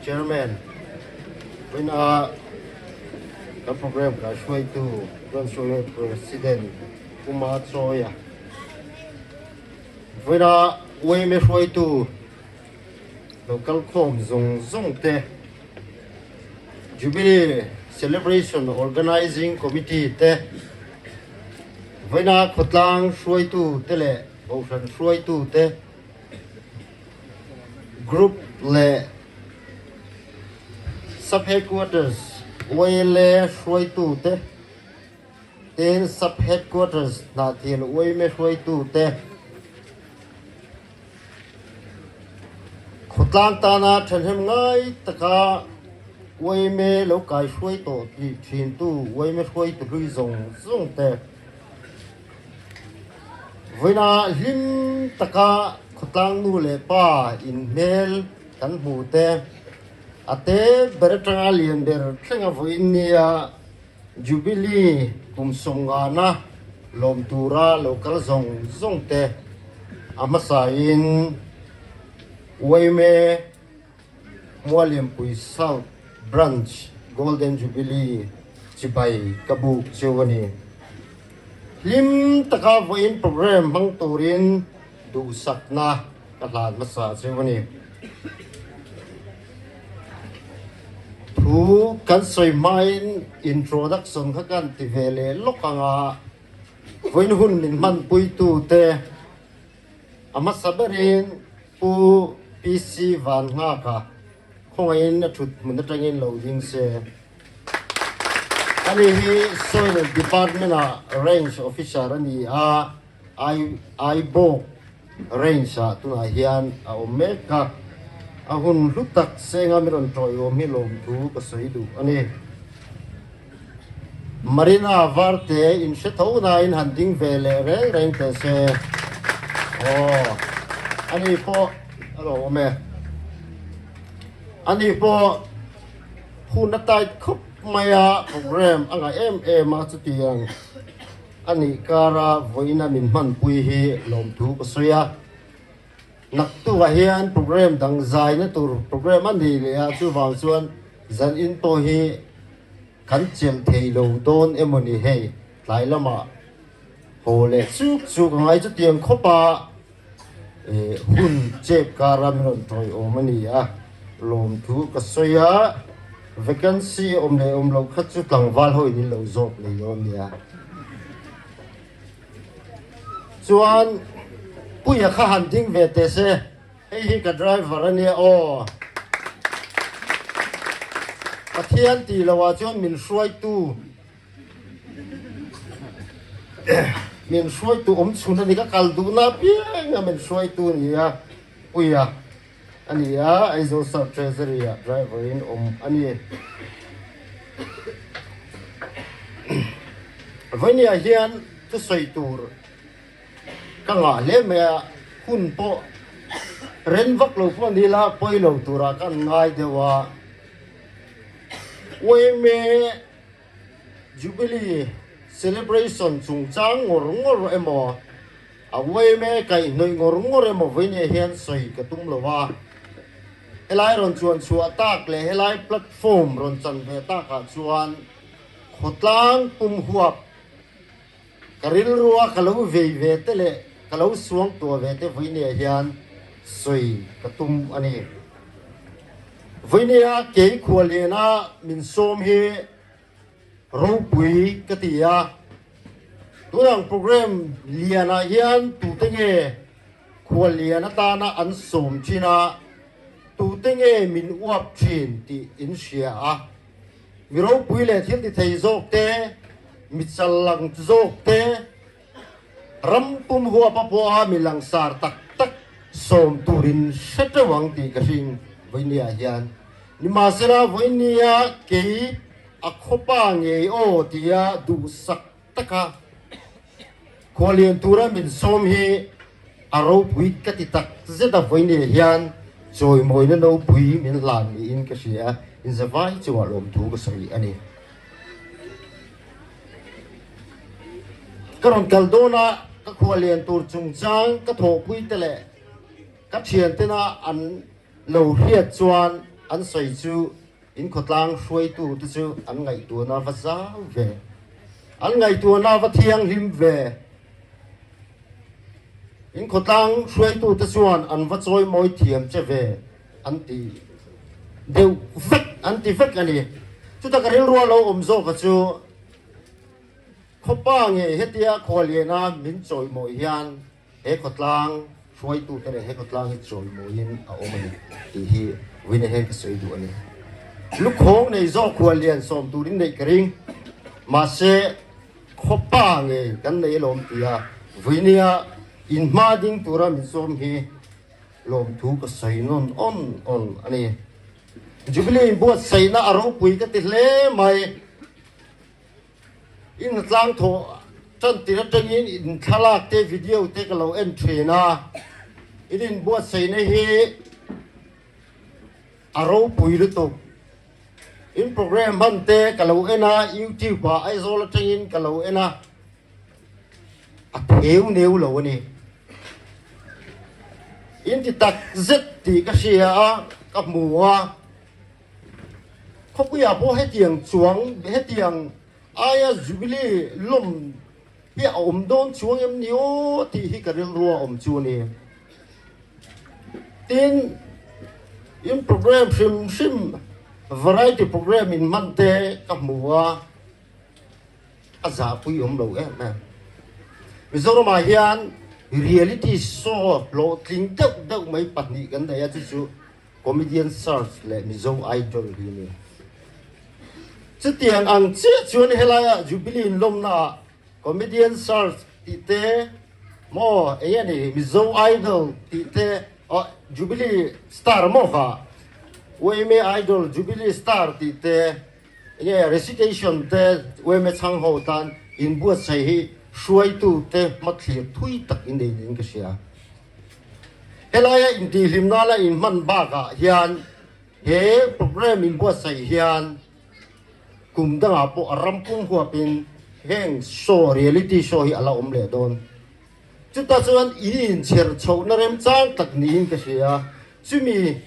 Chairman, vawiina kan program kaihruaitu Branch Yma President Pu Ma Chawia, vawiina yma hruaitu lo kal khawm zawng zawng te, Jubilee Celebration Organising Committee te, vawiina khawtlang hruaitu te leh Kohhran hruaitu te, Group leh Sub Headquarters YLA hruaitu te, tin Sub Headquarters Hnahthial yma hruaitu te, khawtlang tana thahnem ngai taka yma lo kaihruai tawh tih thintu yma hruaitu hlui zawng zawng te, Vawiina hlim taka khawtlang nu leh pa inhmel kan hmu te, a te ber atanga lian ber thlenga vawiin nia Jubilee kum sawmngana lawm tura lo kal zawng zawng te a hmasain yma Mualianpui South Branch Golden Jubilee chibai ka buk cheu a ni. Hlim taka vawiin programme hmang turin duhsakna ka hlan hmasa cheu a ni. Thu kan sawi hmain introduction kha kan ti ve leh lawk ang a, vawiin hun min hmanpuitute, A hmasa berin Pu PC Van Nghaka khawngaihin a thut hmun atangin lo ding se. Ani hi Soil Department-ah Range Officer a ni a, Aibawk Range-ah tunah hian a awm mek a. A hun hlu tak senga min rawn tawiawm hi lawmthu ka sawi duh a ni. Marina Varte in hre tho nain han ding ve leh reng reng teh se. Aw, ani pawh a lo awm e. Ani pawh hun a tight khawp mai a, program a ngah em em a, chutiang a nih kara vawiina min hmanpui hi lawmthu ka sawi a. Naktukah hian program dang zaina tur program a nei leh a, chuvang chuan zan in pawh hi kan chelh thei lo dawn emaw ni hei tlai lamah haw leh chuk chuk a ngai chutiang khawp a hun chep kara min rawn tawiawm a ni a, lawmthu ka sawi a, vacancy awm leh awm loh kha chu tlangval ho in in lo zawk lei dawn nia. Chuan Puia kha han ding ve teh se, hei hi ka driver a nia aw. Pathian tih loh ah chuan min hruaitu min hruaitu awm chhun a ni, ka kal duhna apiang a min hruaitu a ni a, Puia a ni a, Aizawl Sub Treasury ah driver in awm a ni. Vawinia hian thusawi tur ka ngah hle mai a, hun pawh ren vak lo pawh ni la pawi lo turah ka ngai deuh a. Yma Jubilee Celebration chungchang ngawr ngawr emaw A uaime kaih hnawih ngawr ngawr emaw vawinia hian sawi ka tum lo a. Helai rawn chuan chhuah tak leh helai platform rawn chan ve takah chuan khawtlang pum huap ka rilrua ka lo vei ve te leh ka lo suang tuah ve te vawinia hian sawi ka tum a ni. Vawinia kei khualliana min sawm hi Ropui ka ti a, tunang program lianah hian tute nge khuallian atana an sawm thin a, tute nge min uap thin tih in hria a. Mi ropui leh thil ti thei zawk te, mi challang zawk te, ram pum huapa pawha mi langsar tak tak sawm turin hre teuh ang tih ka hring vawinia hian. Nimahsela vawinia kei a khawpa ngei aw tia duhsak taka khualian tura min sawm hi a ropui ka ti tak zet a, vawinia hian chawimawina nopui min hlan niin ka hria, inzavai chungah lawmthu ka sawi a ni. Ka rawn kal dawn a, ka khualian tur chungchang ka thawhpui te leh ka thiantena an lo hriat chuan. an sawi chu in khawtlang hruaitu te chu an ngaihtuahna va zau ve, an ngaihtuahna va thianghlim ve. In khawtlang hruaitu te chuan an va chawimawi thiam che ve an ti deuh vek an ti vek a ni. Chuta ka rilrua lo awm zawka chu khawpa nge hetia khualiana min chawimawi hian He khawtlang hruaitute leh he khawtlang hi chawimawiin a awm a ni tih hi vawiin hian ka sawi duh a ni. Lukhawng nei zawk khuallian sawm turin neih ka ring. Mahse, khawpa ngei kan nei alawm tia vawiinia inhma ding tura min sawm hi lawmthu ka sawi nawn awn awn a ni. Jubilee inbuatsaihna a ropui ka ti hle mai. I hnatlang thawh tan tir atangin in thlalak te video te ka lo en thin a, in inbuatsaihna hi a ropui lutuk. In program hman te ka lo en a, YouTube ah Aizawl atangin ka lo en a, a theu neu lo a ni. In ti tak zet tih ka hria a, ka hmu a. Khawpuiah pawh hetiang chuang hetiang aia Jubilee lawm hi a awm dawn chuang em ni aw tih hi ka rilru a awm chu a ni. Tin, in program hrim hrim variety program in hman te ka hmu a, a zahpui awm lo em em. Mizoramah hian reality show hlawhtling deuh deuh mai pahnih kan nei a, chu chu Comedian Search leh Mizo Idol hi ni. Chutiang ang chiah chuan helaia Jubilee inlawmnaah Comedian Search tih te maw eng nge ni Mizo Idol tih te aw Jubilee Star maw kha YMA Idol Jubilee Star tih te eng nge recitation te YMA chhang ho tan inbuatsaih hi hruaitu te hmathlir thui tak in nei niin ka hria. Helaia intihhlimna la inhman bakah hian he programme inbuatsaih hian kum dangah pawh a ram pum huapin heng show, reality show hi a la awm leh dawn. Chutah chuan in inchher chhohna remchang tak niin ka hria. Chumi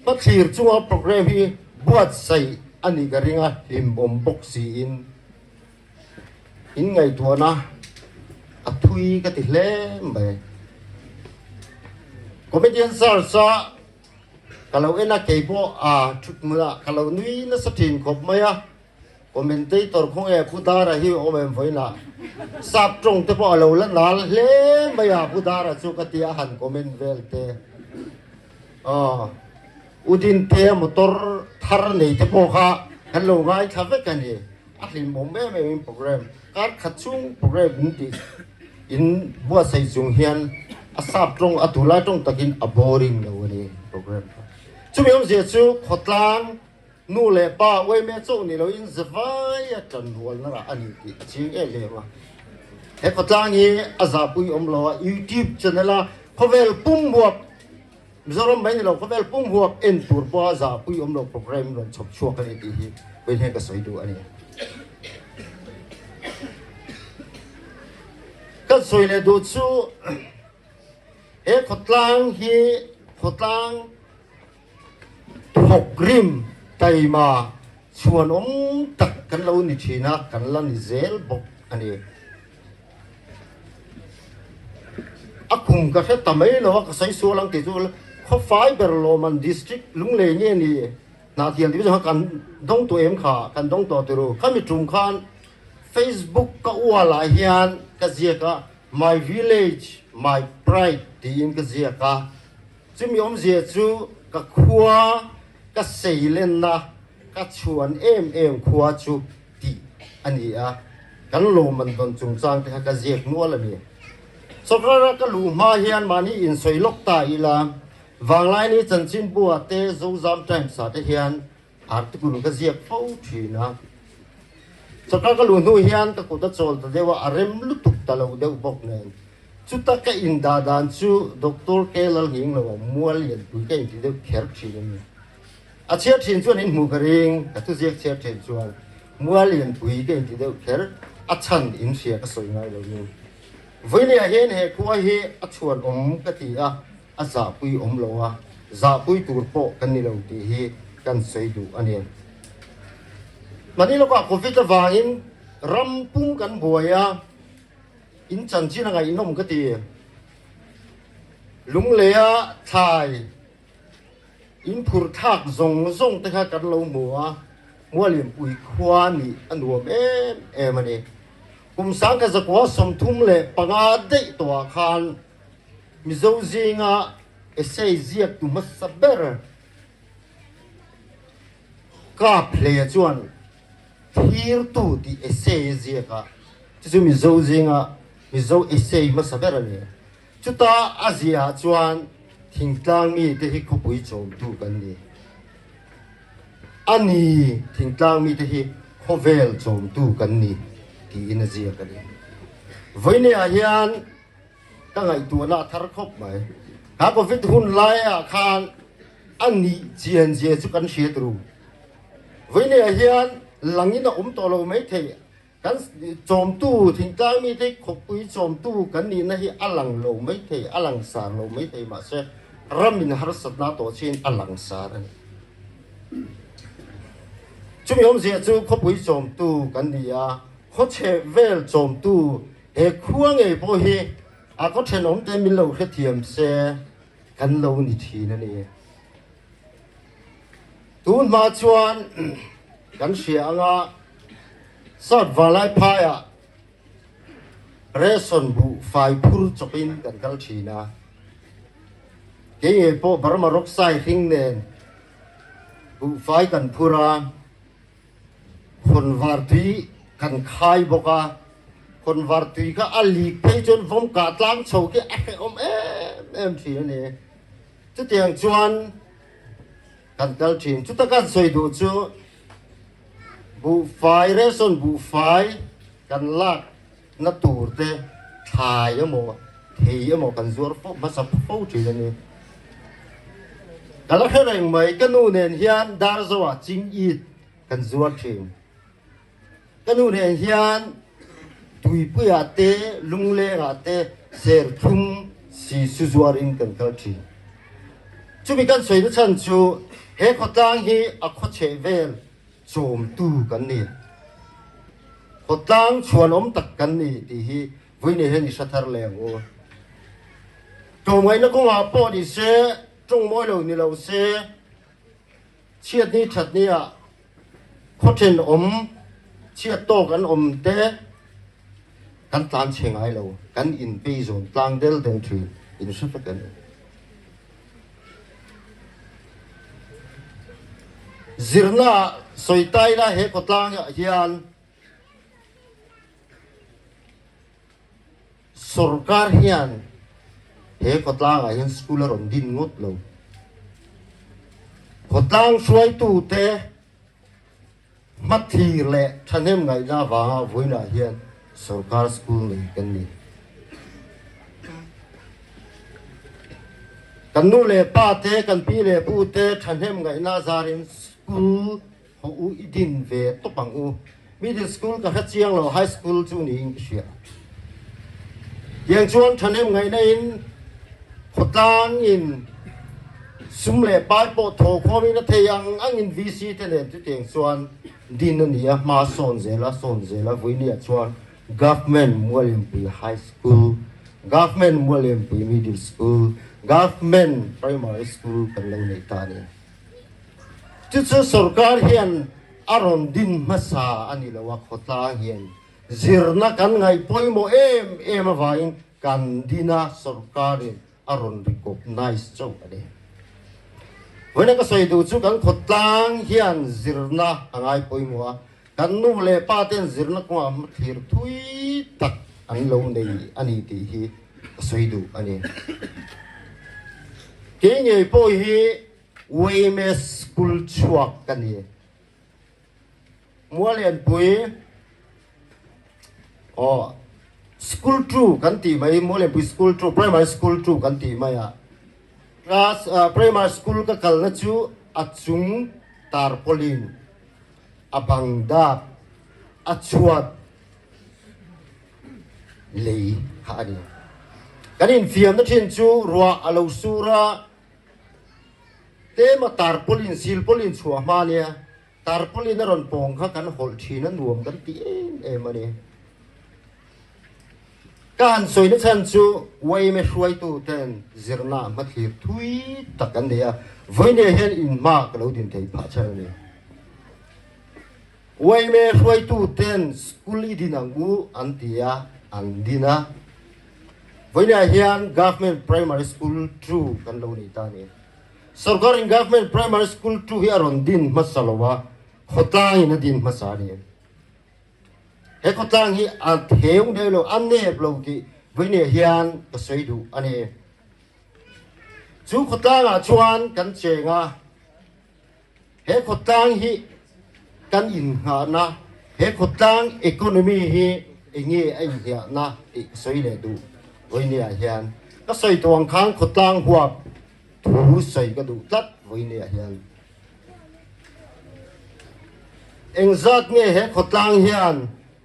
hmathlir chunga programme hi buatsaih a nih ka ring a, hlimawm bawk siin. In ngaihtuahna a thui ka ti hle mai. Comedian search a ka lo en a kei pawh a thut hmunah ka lo nui nasa thin khawp mai a. Commentator khawnge Pu Dara hi awm em vawiinah sap tawng te pawh a lo la nal hle mai a Pu Dara chu ka tia han comment vel te. Aw U Dintea motor thar nei te pawh kha kan lo ngaithla vek a ni. A hlimawm em em in program kar khat chhung program in tih in buatsaih chung hian a sap tawng a tunlai tawng takin a boring lo a ni program kha. Chumi awmzia chu khawtlang nu leh pa uaime chauh ni loin zavai a tanrualna rah a ni tih a ching em em a. He khawtlang hi a zahpui awm lo a YouTube channel a khawvel pum huap Mizoram mai ni lo khawvel pum huap en tur pawha zahpui awm lo program rawn chhawp chhuak a ni tih hi vawiin hian ka sawi duh a ni. Kan sawi leh duh chu he khawtlang hi khawtlang thawk rim taima chhuan awm tak kan lo ni thin a, kan la ni zel bawk a ni. A kum ka hre ta mai lo a, ka sawi sual ang tih chu khawfai ber lawm an district Lunglei nge ni Hnahthial tih chu kan dawng tawh em kha, kan dawng tawh turu. Khami tum khan Facebook ka ualah hian ka ziak a, my village my pride tiin ka ziak a, chumi awmzia chu ka khua ka seilenna ka chhuan em em khua chu tih a ni a, kan lawmman dawn chungchang te kha ka ziak nual a ni. Sawrkara ka luh hma hian mahni insawi lawk ta ila, Vanglaini chanchinbu-ah te Zozam Times-ah te hian article ka ziak fo thin a. Sawrkar ka luh hnu hian ka kut a chawl ta deuh a, a rem lutuk ta lo deuh bawk nen. Chuta ka indah dan chu Doctor K. Lalnginglo-a mual lianpui ka inti deuh kher thin a ni. A chhiar thin chuan in hmuh ka ring, ka thuziak chhiar thin chuan mual lianpui ka inti deuh kher, a chhan in hria ka sawi ngai loin. Vawinia hian he khua hi a chhuan awm ka ti a, a zahpui awm lo a, Zahpui tur pawh kan ni lo tih hi kan sawi duh a ni. Mahni lawkah Covid avangin ram pum kan buai a, in chanchin a ngaihnawm ka ti. Lungleia thlai in phur thlak zawng zawng te kha kan lo hmu a, Mualianpui khua nih a nuam em em a ni. Kum 1935 daih tawhah khan Mizo zinga essay ziaktu hmasa ber Kap Hleia chuan Thirtu tih essay a ziak a, chu chu Mizo zinga Mizo essay hmasa ber a ni. Chuta a ziahah chuan thingtlang mite hi khawpui chawmtu kan ni. A ni, thingtlang mite hi khawvel chawmtu kan ni tiin a ziak a ni. Vawinia hian Ka ngaihtuahna a thar khawp mai. Kha Covid hun laiah khan a nih chian zia chu kan hriat ru. Vawinia hian langin a awm tawh lo maithei. Kan chawmtu thingtlang mite khawpui chawmtu kan nihna hi a lang lo maithei, a langsar lo maithei mahse ramin harsatna tawh chin a langsar a ni. Chumi awmzia chu khawpui chawmtu kan ni a, khawchheh vel chawmtu He khua ngei pawh hi a khaw thenawm te min lo hrethiam se kan lo ni thin a ni. Tun hma chuan kan hria anga South Vanlai phaiah ration buh fai phur chawpin kan kal thin a. Kei ngei pawh Burma Rocksai hring nen buhfai kan phur a. Khawnvar tui kan khai bawk a, khawnvar tui kha a lik phei chuan vawm kah tlang chho khi a hrehawm em em thin a ni. Chutiang chuan kan kal thin. Chuta kan sawi duh chu buhfai, ration buhfai kan lak na tur te thlai emaw thei emaw kan zuar fo hmasa fo thin a ni. Ka la hre reng mai, ka nu nen hian Darzoah ching it kan zuar thin. Ka nu nen hian Tuipuiah te Lunglengah te serthlum si su zuarin kan kal thin. Chumi kan sawi na chhan chu he khawtlang hi a khawchheh vel chawmtu kan ni. Khawtlang chhuanawm tak kan ni tih hi vawiin hian i hre thar leh ang u. Tlawmngaihna kawngah pawh ni se, tawng mawi lo ni lo se, chhiatni thatni ah khaw thenawm chhiat tawk an awm te kan tlan chhe ngai lo, kan inpeizawn tlang del del thin in hre vek a ni. Zirna sawi taina he khawtlangah hian sorkar hian he khawtlangah hian school a rawn din ngawt lo. Khawtlang hruaitute hmathlir leh thahnem ngaihna avanga vawiinah hian sorkar school nei kan ni. Kan nu leh pa te, kan pi leh pu te thahnem ngaihna zarin school haw u i din ve tawp ang u. Middle school ka hre chiang lo, high school chu niin ka hria. Tiang chuan thahnem ngaihna in khawtlang in sum leh pai pawh thaw khawm in a thei ang ang in VC te nen chutiang chuan din a ni a, hma sawn zel a, sawn zel a, vawinia chuan Government Mualianpui High School, Government Mualianpui Middle School, Government Primary School kan lo neih ta a ni. Chu chu sorkar hian a rawn din hmasa a ni lo a, khawtlang hian zirna kan ngaih pawimawh em em avangin kan din a, sorkarin a rawn recognize chauh a ni. Vawiina ka sawi duh chu kan khawtlang hian zirna a ngai pawimawh a, kan nu leh pa ten zirna kawngah hmathlir thui tak an lo nei a ni tih hi ka sawi duh a ni. Kei ngei pawh hi YMS School chhuak ka ni. Mualianpui aw school two kan tih mai Mualianpui school two primary school two kan tih mai a class primary school ka kalna chu a chung tarpaulin a bang dap a chhuat lei kha a ni. Kan infiamna thin chu ruah a lo sur a. Tlema tarpaulin, silpaulin chhuah hma nia tarpaulin a rawn pawng kha kan hawlh thin a nuam kan ti em em a ni. Ka han sawina chhan chu yma hruaitu ten zirna hmathlir thui tak an nei a, vawinia hian inhma ka lo din thei phah chhan a ni. Yma hruaitu ten school i din ang u an ti a, an din a. Vawinia hian Government Primary School 2 kan lo nei ta a ni. Sorkarin Government Primary School 2 hi a rawn din hmasa lo a, khawtlangin a din hmasa a ni. He khawtlang hi a theu hneu lo, a nep lo tih vawinia hian ka sawi duh a ni. Chu khawtlangah chuan kan cheng a, he khawtlang hi kan innghahna, he khawtlang economy hi enge a inhliahna tih ka sawi leh duh vawinia hian. Ka sawi tawh ang khan khawtlang huap thu sawi ka duh tlat vawinia hian. Engzat nge he khawtlang hian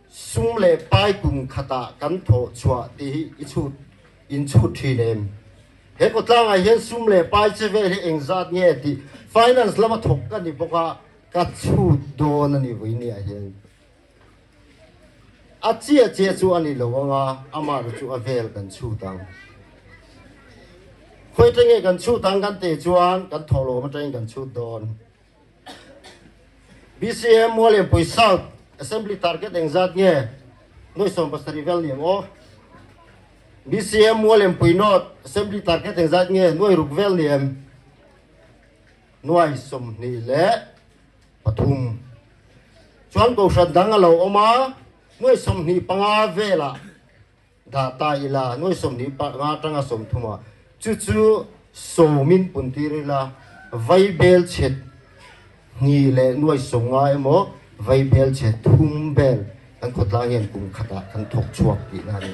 sum leh pai kum khatah kan thawh chhuah tih hi i chhut in chhut thin em? He khawtlangah hian sum leh pai che vel hi engzat nge tih finance lama thawk ka ni bawk a, ka chhut dawn a ni vawinia hian. A chiah chiah chu a ni lo ang a, amah chu a vel kan chhut ang. Khawi atang nge kan chhut ang kan tih chuan kan thawhlawm atangin kan chhut dawn. BCM Muallianpui South Assembly target engzat nge? Nuai 70 vel ni ang aw. BCM Muallianpui North Assembly target engzat nge? Nuai ruk vel ni em? Nuai 23. Chuan kohhran dang a lo awm a, nuai 25 velah dah ta ila, nuai 25 atanga 30 ah chu chu sawmin pun tir ila, vaibel chhe hnih leh nuai 50 emaw vaibel chhe thum vel kan khawtlang hian kum khatah kan thawk chhuak tihna a ni.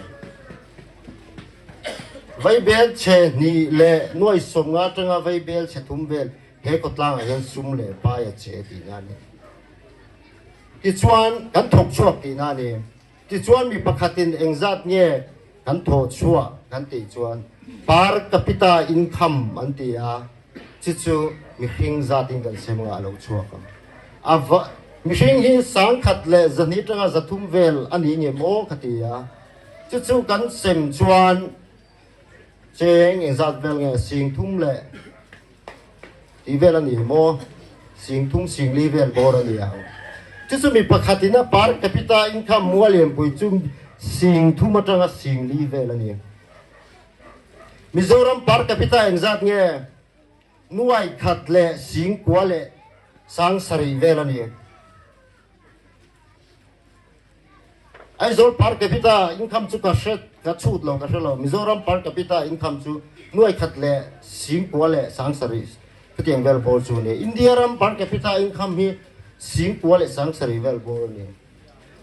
Vaibel chhe hnih leh nuai 50 atanga vaibel chhe thum vel He khawtlangah hian sum leh pai a che tihna a ni. Tichuan, kan thawk chhuak tihna a ni. Tichuan, mi pakhatin engzat nge kan thawh chhuah kan tih chuan per capita income an ti a, chu chu mihring zatin kan sem ngah lo chhuak ang. A va, mihring hi 102 tanga 300 vel a ni nge maw ka ti a, chu chu kan sem chuan Cheng engzat vel nge 3000 leh tih vel a ni maw? 3000 singli vel bawr a ni ang. Chu chu mi pakhat in a per capita income mua lianpui chu 3000 atanga singli vel a ni. Mizoram per capita engzat nge nuai khat leh singkua leh 7000 vel a ni. Aizawl per capita income chu ka hre ka chhut lo ka hre lo. Mizoram per capita income chu nuai khat leh 9000 leh 7000 khutiang vel bawr chu a ni. India ram per capita income hi 9000 leh 7000 vel bawr a ni.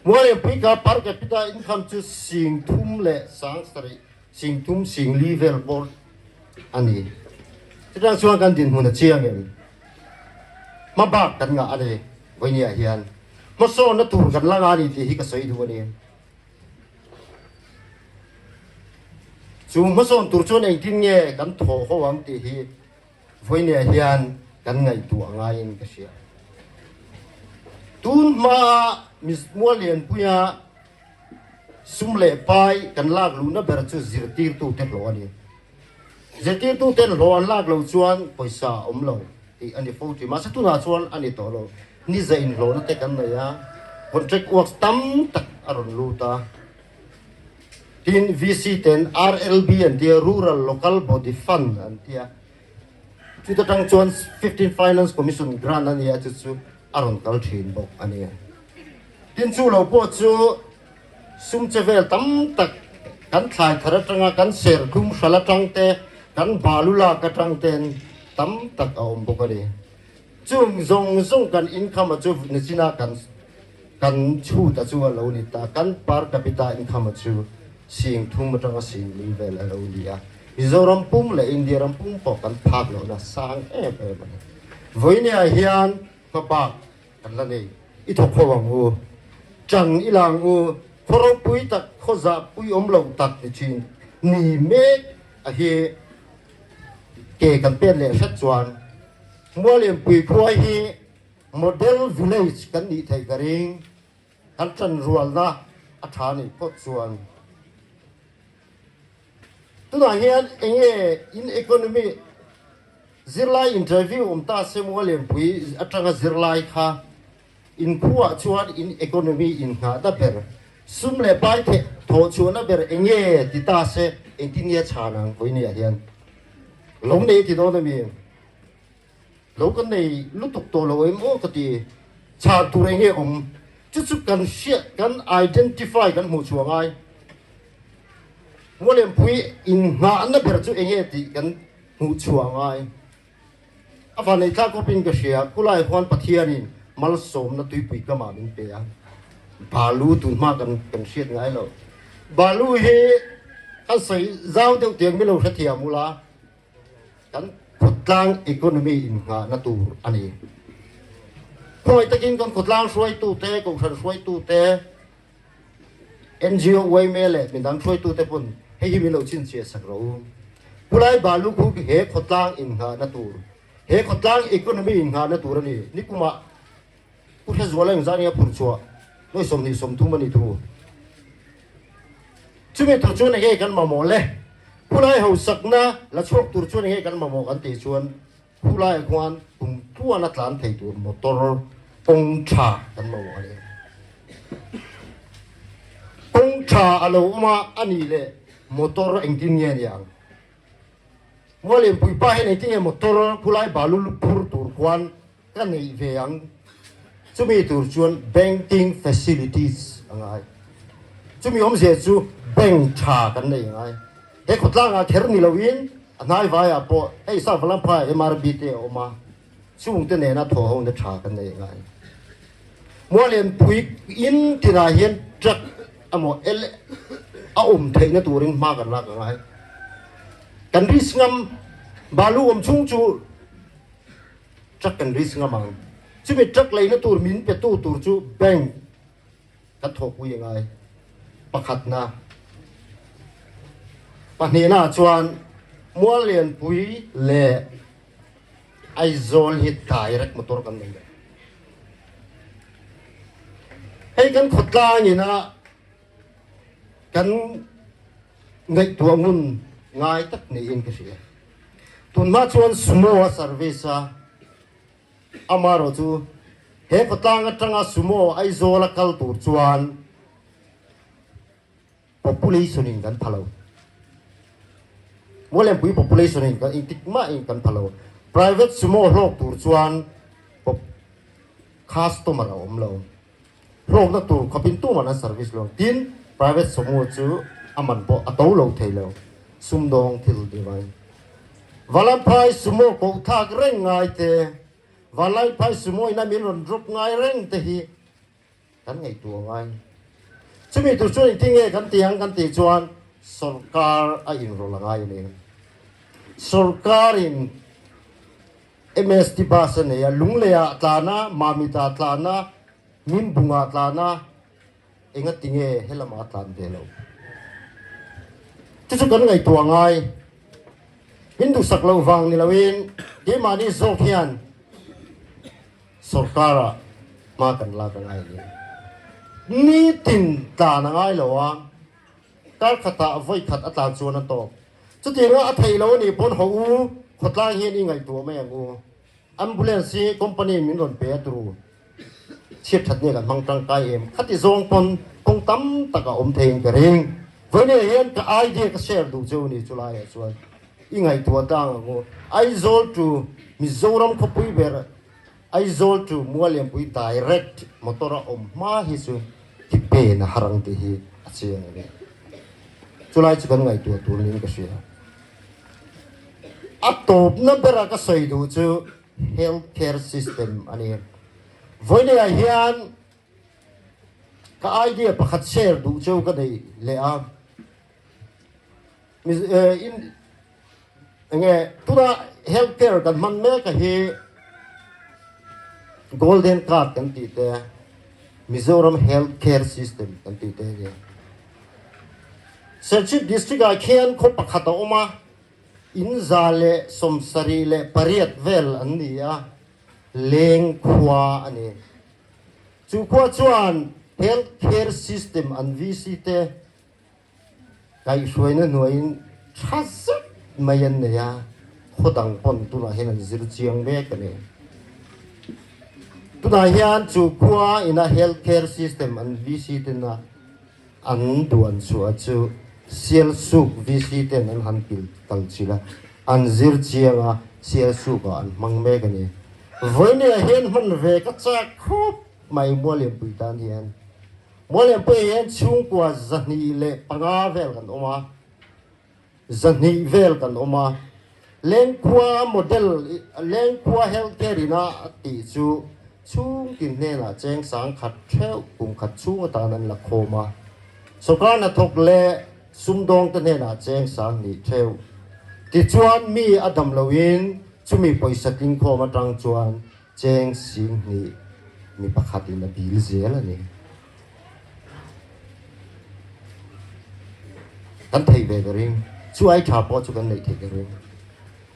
Mualengpui ka per capita income chu 3000 leh 7000 3000 singli vel bawr a ni. Chutang chuan kan dinhmun a chiang em? Hmabak kan ngah a ni vawinia hian. Hmasawnna tur kan la nga ni tih hi ka sawi duh a ni. Chu hmasawn tur chuan engtin nge kan thawh ho ang tih hi vawinia hian kan ngaihtuah ngaiin ka hria. Tun hmaa Muallianpuia sum leh pai kan lak luhna ber chu zirtirtute hlawh a ni. Zirtirtuten hlawh an lak loh chuan pawisa a awm lo tih a ni fo thin. Mahse tunah chuan a ni tawh lo. Ni za inhlawhna te kan nei a, contract works tam tak a rawn lut a. Tin, VC ten RLB an tia, Rural Local Body Fund an tia. Chuta tang chuan 15 Finance Commission grant a ni a, chu chu a rawn kal thin bawk a ni. Tin, chu lo pawh chu Sum che vel tam tak kan thlai thar atanga kan serthlum hral atang te, kan balu lak atang ten tam tak a awm bawk a ni. Chung zawng zawng kan income a chu nichin a kan kan chhut a chu a lo ni ta, kan per capita income a chu 3000 atanga singli vel a lo ni a. Mizoram pum leh India ram pum pawh kan phak lohna sang em em a ni. Vawinia hian hmabak Kan la nei. I thawk ho ang u. Ṭan i la ang u. Khaw ropui tak, khaw zahpui awm lo tak ni ṭhin ni mek a hi ke kan pen leh hret chuan. Muallianpui khua hi Model Village kan nih theih ka ring. Kan ṭanrualna a ṭha nih phawt chuan. Tunah hian enge in economy zirlai interview awm ta se Muallianpui aṭanga zirlai kha in khuaah chuan in economy in nghahna ber, sum leh pai theh thawh chhuahna ber enge ti ta se engtin nge chhan ang vawinia hian lo nei ti dawn a mi? Lo kan nei lutuk tawh lo em aw ka ti. Chhan tur eng nge awm? Chu chu kan hriat, kan identify kan hmuh chhuah ngai. Mualempui innghahna ber chu eng nge tih kan hmuh chhuah ngai. A vanneih thlak khawpin ka hria, khulai khuan Pathianin malsawmna tuipui kamah min pe a. Balu tun hma kan kan hriat ngai lo. Balu hi kan sawi zau deuh tiang mi lo hrethiam ula. Kan khawtlang economy innghahna tur a ni. Khawi takin kan khawtlang hruaitute, kohhran hruaitute, NGO yma leh midang hruaitute pawn hei hi min lo chhinchhiah sak rawh u. Pulai Balu khu he khawtlang innghahna tur, he khawtlang economy innghahna tur a ni. Nikumah Pu Hrezuala engzah nge a phurh chhuah? Nuai 20 30 a ni thu. Chumi tur chuan enge kan mamawh le? Khulai hausakna la chhuak tur chuan enge kan mamawh kan tih chuan khulaiah khuan kum tluan a tlan thei tur motor kawng tha kan mamawh a ni. Kawng tha a lo awm a, a nih leh motor engtin nge ni ang? Muallianpui pa hian engtin nge motor khulai balu phur tur khuan Ka neih ve ang. Chumi tur chuan banking facilities a ngai. Chumi awmzia chu bank tha kan nei a ngai. He khawtlangah kher ni loin a hnai vaiah pawh hei South Valamphaiah MRB te a awm a, chungte nena thaw hona tha kan nei a ngai. Muallianpui in tinah hian truck emaw L a awm theihna turin hma kan lak a ngai. Kan risk ngam balu awm chhung chu Truck kan risk ngam ang. Chumi truck leina tur min petu tur chu bank kan thawhpui a ngai. Pakhatna. Pahnihna chuan Muallianpui leh Aizawl hi direct motor kan nei lo. Hei kan khawtlang ina kan ngaihtuah ngun ngai tak niin ka hria. Tunhma chuan Sumo a service a, amaherawh chu he khawtlang atanga Sumo Aizawl a kal tur chuan population in kan pha lo. Mualempui population in kan engtik mah in kan pha lo. Private Sumo hlawk tur chuan customer a awm lo. Hlawkna tur khawpin tuman an service lo. Tin, private sumo chu a man pawh a to lo thei lo. Sumdawng thil ti mai. Valamphai sumo koh thlak reng ngai te, Vanlaiphai sumo ina min rawn drop ngai reng te hi kan ngaihtuah ngai. Chumi tur chuan engtin nge kan ti ang kan tih chuan sorkar a inrawlh a ngai a ni. Sorkarin. MST bus a nei a, Lungleiah a tlan a, Mamita a tlan a, Mimbunga a tlan a, engati nge helamah a tlan ve lo? Chu chu kan ngaihtuah ngai. Min duhsak loh vang ni loin keimahni zawk hian sorkara hma kan lak a ngai a ni. Nitin tlan a ngai lo a, kar khatah vawi khat a tlan chuan a tawp. Chutianga a theih lo a nih pawn haw u, khawtlang hian i ngaihtuah mai ang u. Ambulance hi company in min rawn pe a turu. Chhiat that nge kan hmang tangkai em? Khati zawng pawn kawng tam tak a awm thei in ka ring. Vawinia hian ka idea ka share duh cheu ni chulaiah chuan i ngaihtuah tlang ang u. Aizawl to Mizoram khawpui ber Aizawl to Muallianpui direct motor a awm hma hi chu ki pen a har ang tih hi a chiang a ni. Chulai chu kan ngaihtuah tur niin ka hria. A tawpna bera ka sawi duh chu health care system a ni. Vawinia hian ka idea pakhat share duh chu ka nei leh a. Enge tuna health care kan hman mek a hi golden card kan tih te Mizoram health care system kan tih te ania. Serchhip district ah khian khaw pakhat a awm a. In 178 vel an ni a, Leng khua a ni. Chu khua chuan health care system an VC te kaihhruaina hnuaiin tha zet mai an nei a, khaw dang pawn tunah hian an zir chiang mek a ni. Tunah hian chu khua ina health care system an VC tena An duan chhuah chu Sialsuk VC ten an han pil kal chilh a, an zir chiang a, Sialsuk ah an hmang mek a ni. Vawinia hian hman ve ka chak khawp mai Mualianpui tan hian. Mualianpui hian chhungkua 205 vel kan awm a. 200 vel kan awm a, Lengkhua model, Lengkhua Health Care ina a tih chu chhungtin hnenah cheng 10,000 theuh kum khat chhung atan an la khawm a, sawrkar hnathawk leh sumdawngte hnenah cheng 2000 theuh. Tichuan mi a dam loin chumi pawisa tlingkhawm atang chuan cheng 20,000 mi pakhatin a bil zel a ni. Kan theih ve ka ring. Chu ai tha pawh chu kan neih theih ka ring.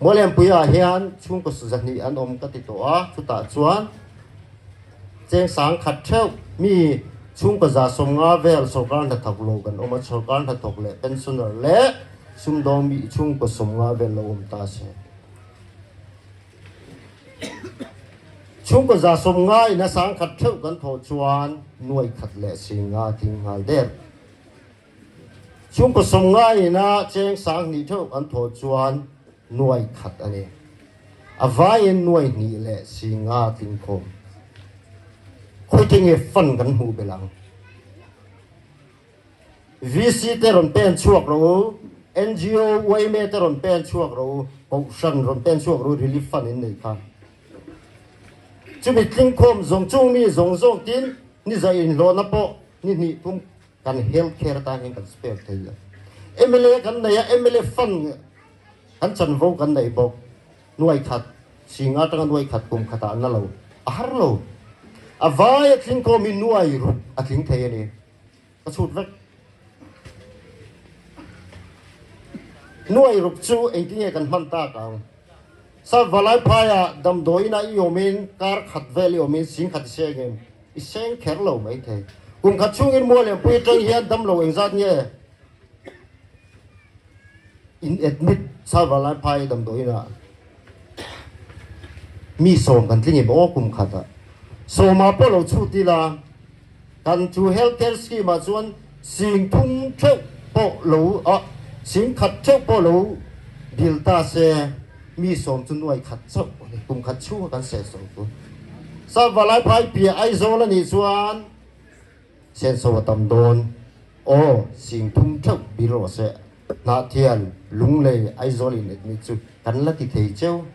Muallianpuiah hian chhungkaw 200 an awm ka ti tawh a, chutah chuan cheng 10,000 theuh mi chhungkaw 150 vel sorkar hnathawk lo kan awm a, sorkar hnathawk leh pensioner leh sumdawng mi chhungkaw 50 vel lo awm ta se. Chhungkaw 150 in a 10,000 theuh kan thawh chuan 1,050 tling nghal der. Chhungkaw 50 in a cheng 20,000 theuh kan thawh chuan 100,000 a ni. A vaiin 2,050 tling khawm. Khawite nge fund kan hmuh belh ang? VC te rawn pen chhuak rawh u, NGO, yma te rawn pen chhuak rawh u, Kohhran rawn pen chhuak rawh u, Relief Fund in nei kha. Chumi tlingkhawm zawng chung mi zawng zawng tin ni zah inhlawhna pawh ni hnih thum kan health care atan hian kan spare thei a. Mla kan nei a, mla fund kan chanvo kan nei bawk. Nuaikhat, singa atanga nuaikhat kum khatah an la lo. A har lo. A vai a tlingkhawm hi nuai ruk a tling thei a ni. Ka chhut vek. Nuai ruk chu engtin nge kan hman tak ang? Sir Valai phaiah damdawiin ah i awmin kar khat vel i awmin 10,000 i seng em? I seng kher lo mai thei. Kum khat chhungin Muallianpui atang hian damlo engzat nge in admit Sir Valai phai damdawiin ah? Mi 10 kan tling em aw kum khat ah. Sawmah pawh lo chhut ila. Kan chu health care scheme ah chuan 30,000 theuh pawh lo ah 100,000 theuh pawh lo dil ta se mi 10 chu 100,000 chauh a ni. Kum khat chhunga kan senso chu. Sir Valaiphai piah Aizawl a nih chuan senso a tam dawn. Aw 30,000 theuh bil rawh se. Hnahthial, Lunglei, Aizawl in admit chu kan la ti thei cheu.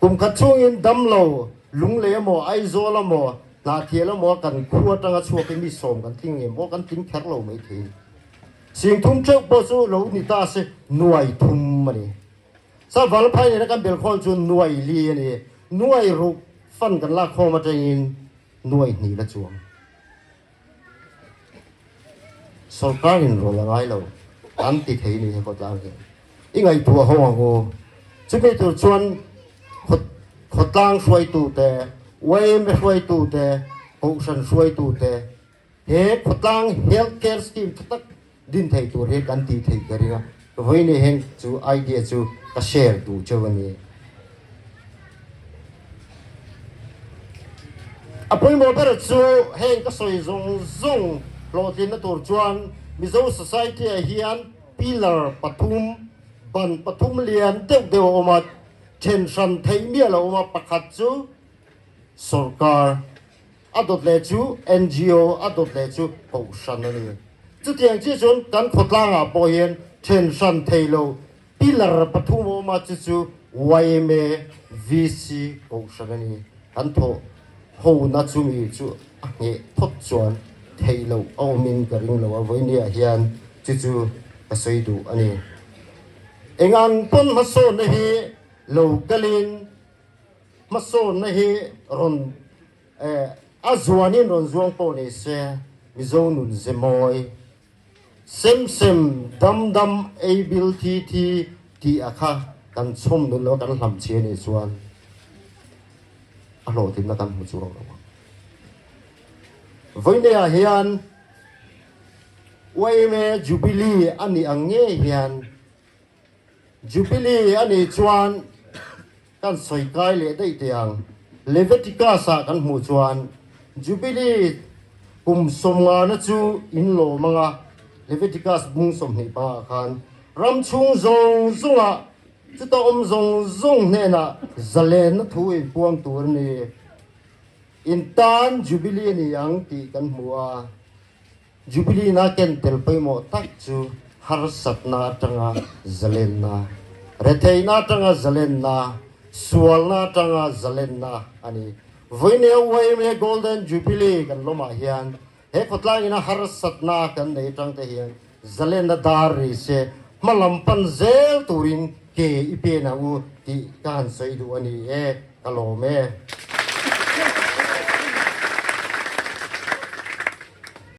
Kum khat chhungin damlo, Lunglei emaw, Aizawl emaw, Hnahthial emaw kan khu atanga chhuakin mi 10 kan tling ngem aw, kan tling kher lo mai thei. 30,000 theuh pawh chu lo ni ta se 300,000 a ni. Sa Valphai nena kan belkhawn chu 4,000 a ni. 600,000 fund kan lak khawm atangin 200,000 la chuang. Sorkar in rawl a ngai lo an ti thei ni he khawtlang hian i ngaihtuah ho ang u. Chumi tur chuan khawtlang hruaitu te, yma hruaitu te, Kohhran hruaitu te he khawtlang health care scheme tha tak din thei tur hi kan ti thei ka ring a. Vawiin hian chu idea chu ka share duh cheu a ni. A pawimawh ber chu heng ka sawi zawng zawng hlawhtlinna tur chuan Mizo society ah hian pillar pathum, ban pathum lian deuh deuh a awm a, then hran theih miah lo a awm a, pakhat chu sorkar, a dawt leh chu NGO, a dawt leh chu kohhran a ni. Chutiang chiah chuan kan khawtlangah pawh hian then hran thei lo Pillar pathum a awm a, chu chu yma, VC, Kohhran a ni. Kan thawh hona chumi chu a ngheh phawt chuan theih loh a awmin ka ring lo a, vawinia hian chu chu ka sawi duh a ni. Eng ang pawn hmasawnna hi lo kalin hmasawnna hi rawn a zuanin rawn zuang pawh ni se Mizo nun ze mawi. Sem sem, dam dam, ei bil thi thi, tih a kha kan chhawm nun lo a kan hlam chhi a nih chuan a hlawhtlinna kan hmu chuang lo ang. Vawineah hian yma Jubilee a nih ang ngei hian Jubilee a nih chuan kan sawi kai leh daih teh ang. Leviticus ah kan hmuh chuan Jubilee kum sawmngana chu in lawm ang a, Leviticus bung 25 ah khan ram chhung zawng zawngah chuta awm zawng zawng hnenah zalenna thu inpuang tur a ni. In tan Jubilee a ni ang tih kan hmu a. Jubilee na ken tel pawimawh tak chu harsatna atanga zalenna, retheihna atanga zalenna, sualna atanga zalenna a ni. Vawinia YMA Golden Jubilee kan lawmah hian he khawtlangina harsatna kan nei atangte hian zalenna dar ri se hmalam pan zel turin ke i pen ang u tih ka han sawi duh a ni e, ka lawm e.